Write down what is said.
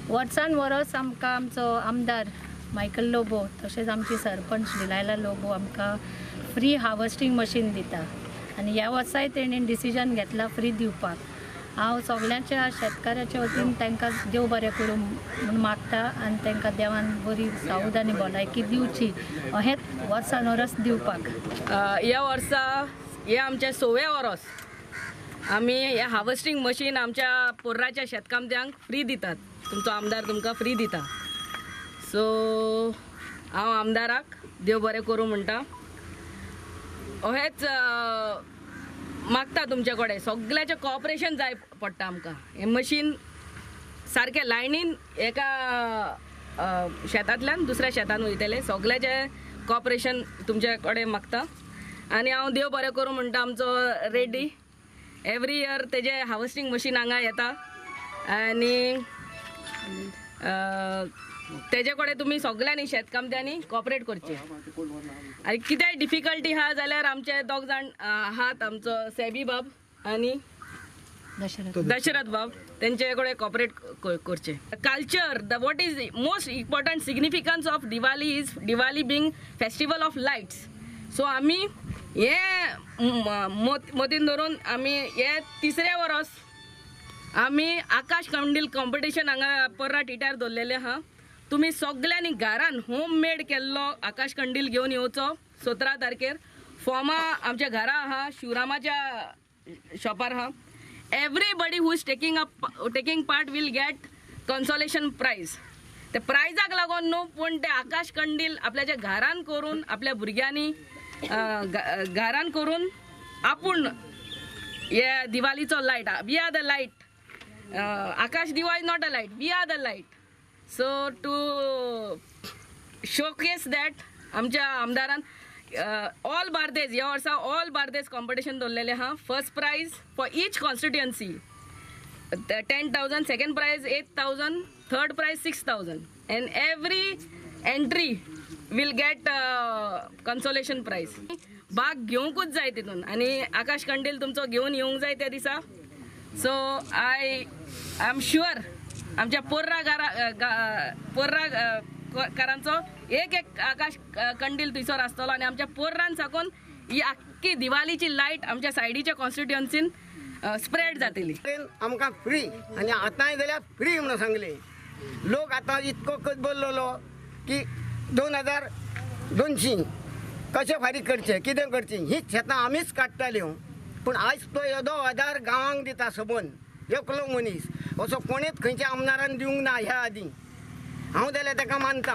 वर्सान वरस आमकां आमचो आमदार मायकल लोबो तशेंच आमची सरपंच डिलायला लोबो आमकां फ्री हार्वेस्टींग मशीन दिता आनी ह्या वर्साय तेणेन डिसिजन घेतला फ्री दिवपाक. हांव सगळ्यांच्या शेतकाराच्या वतीन तांकां देव बरें करूं म्हूण मागता आनी तांकां देवान बरी सावद आनी भलायकी दिवची अहेंच वर्सान वरस दिवपाक. ह्या वर्सा हे आमचें 6वें वरस आमी हे हार्वेस्टींग मशीन आमच्या पोर्राच्या शेतकामत्यांक फ्री दितात. तुमचो आमदार तुमकां फ्री दिता. सो हांव आमदाराक देव बरें करूं म्हणटा. अहेंच मागता तुमचे कडेन सगळ्याचें कॉपरेशन जाय पडटा आमकां. हें मशीन सारकें लायनीन एका शेतांतल्यान दुसऱ्या शेतान वयतलें. सगळ्याचें कॉपरेशन तुमचे कडेन मागता आनी हांव देव बरें करूं म्हणटा. आमचो रेड्डी एवरी इयर तेजें हार्वेस्टींग मशीन हांगा येता आनी तेजे कडेन तुमी सगळ्यांनी शेतकामत्यांनी कॉपरेट करचें. आनी कितेंय डिफिकल्टी आहा जाल्यार आमचे दोग जाण आहात, आमचो सेबी बाब आनी दशरथ बाब, तेंचे कडेन कॉपरेट करचें. Culture, the what is most important significance of Diwali is Diwali being festival of lights. So आमी हे मतीन धरून आमी हे 3ऱ्या वरस आमी आकाश कंदील कॉम्पिटिशन हांगा पर्रा टिट्यार दवरलेलें आहा. तुमी सगळ्यांनी घरान होम मेड केल्लो आकाश कंदील घेवन येवचो. 17 तारखेर फॉर्मा आमच्या घरा आहा, शिवरामाच्या शॉपार आहा. Everybody who is taking part will get consolation prize. ते प्रायजाक लागून न्हू, पूण ते आकाश कंदील आपल्याच्या घरान करून आपल्या भुरग्यांनी घरान करून आपूण हे दिवाळीचो light, we are the light. Akash Diwa is not a light, we are the light. So to showcase that आमच्या आमदारान ऑल बार्देज ह्या वर्सा ऑल बार्देज कॉम्पिटिशन दवरलेलें आहा. First prize for each constituency 10,000, second prize 8,000, third prize 6,000 and every entry will get consolation prize. भाग घेवंकूच जाय तितून आनी आकाश कंदील तुमचो घेवन येवंक जाय त्या दिसा. सो I am sure आमच्या पोर्रा पोर्राकारांचो एक एक आकाश कंदील थंयसर आसतलो आनी आमच्या पोर्रान साकून ही आख्खी दिवाळीची लायट आमच्या सायडीच्या कॉन्स्टिट्युएन्सीन स्प्रेड जातली. आमकां फ्री आनी आतांय जाल्यार फ्री म्हणून सांगले. लोक आतां इतको कचबल्लोलो की 2200 कशें फारीक करचें, कितें करचें, हीच शेतां आमीच काडटाल्यो. पूण आयज तो येदो आदार गांवांक दिता सबंद एकलो मनीस असो कोणेच खंयच्या आमदारान दिवंक ना ह्या आदीं. हांव जाल्यार ताका मानता.